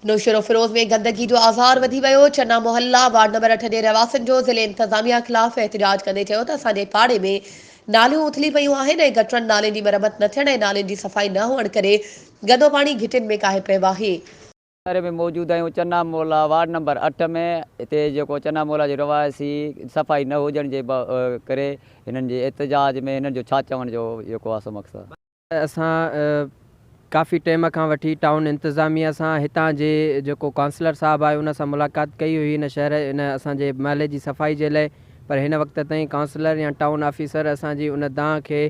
نوشهروفيروز ۾ گندگي جو آزار وڌي ويو، چنا محلا وارڊ نمبر اٺ جي رهواسين جو ضلعي انتظاميا خلاف احتجاج ڪندي چيو ته اسان جي پاڙي ۾ ناليون اٿلي پيون آهن ۽ گٽرن نالين جي مرمت نه ٿيڻ ۽ نالين جي صفائي نه هئڻ ڪري گندو پاڻي گهٽين ۾ ڪاهي پيو آهي. شهر ۾ موجود آهيون چنا مولا وارڊ نمبر اٺ ۾ هتي جيڪو چنا مولا جي رهواسي صفائي نه هجڻ جي ڪري هنن جي احتجاج ۾ هنن جو ڇا چوڻ جو جيڪو آهي سو مقصد. اسان ڪافي ٽيم کان وٺي ٽائون انتظاميه سان هتان جي جيڪو ڪائونسلر صاحب آهي ان سان ملاقات ڪئي هئي هن شهر هن اسان جي محلي جي صفائي جي لئي پر هن وقت تائين ڪائونسلر يا ٽائون آفيسر اسان جي ان دانهن کي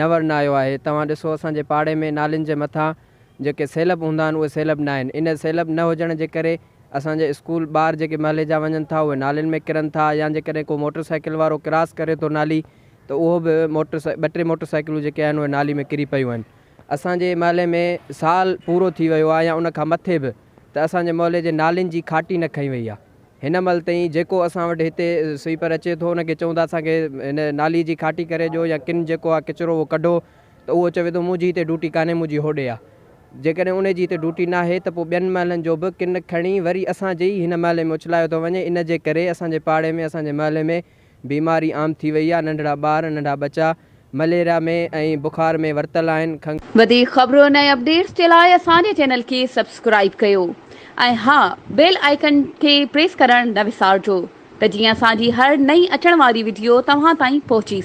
نه ورنايو آهي توهان ڏسو اسان جي پاڙي ۾ نالين جي مٿان جيڪي سيلب هوندا آهن اهي سيلب نه آهن ان سيلب نه هجڻ جي ڪري اسان جي اسڪول ٻار جيڪي محلي جا وڃن ٿا اهي نالين ۾ ڪرن ٿا يا جيڪڏهن ڪو موٽر سائيڪل وارو ڪراس ڪري ٿو نالي ته اهو به موٽر ٻه ٽي موٽر سائيڪلون جيڪي آهن اهي نالي ۾ ڪري پيون آهن. اسان جي محلي ۾ سال پورو ٿي ويو آهي يا ان کان مٿي به ته اسان جي محلي جي نالين جي کاٽي نه کنئي وئي آهي. هن مهل تائين جيڪو اسان وٽ هتي سوئيپر اچي ٿو ان کي چئون ٿا اسان کي هن نالي جي کاٽي ڪري ڏيو يا ڪن جيڪو آهي ڪچرو اهو ڪڍو ته اهو چوي ٿو منهنجي هتي ڊوٽي ڪانهي منهنجي هوڏي آهي. جيڪڏهن ان جي هتي ڊوٽي ناهي ته پوء ٻين محلن جو به ڪن کڻي وري اسان جي ئي هن محلي ۾ اڇلايو ٿو وڃي ان جي ڪري اسان جي پاڙي ۾ اسان جي محلي ۾ بيماري عام ٿي وئي آ، ننڍڙا ٻار، ننڍا ٻچا مليريا ۾ ۽ بخار ۾ ورتل آهن، کنگهه. وڌيڪ خبرن ۽ اپڊيٽس جي لاء اسان جي چينل کي سبسڪرائيب ڪيو ۽ ها بيل آئيڪن کي پريس ڪرڻ نه وسارجو ته جيئن اسان جي هر نئين اچڻ واري وڊيو توهان تائين پهچي.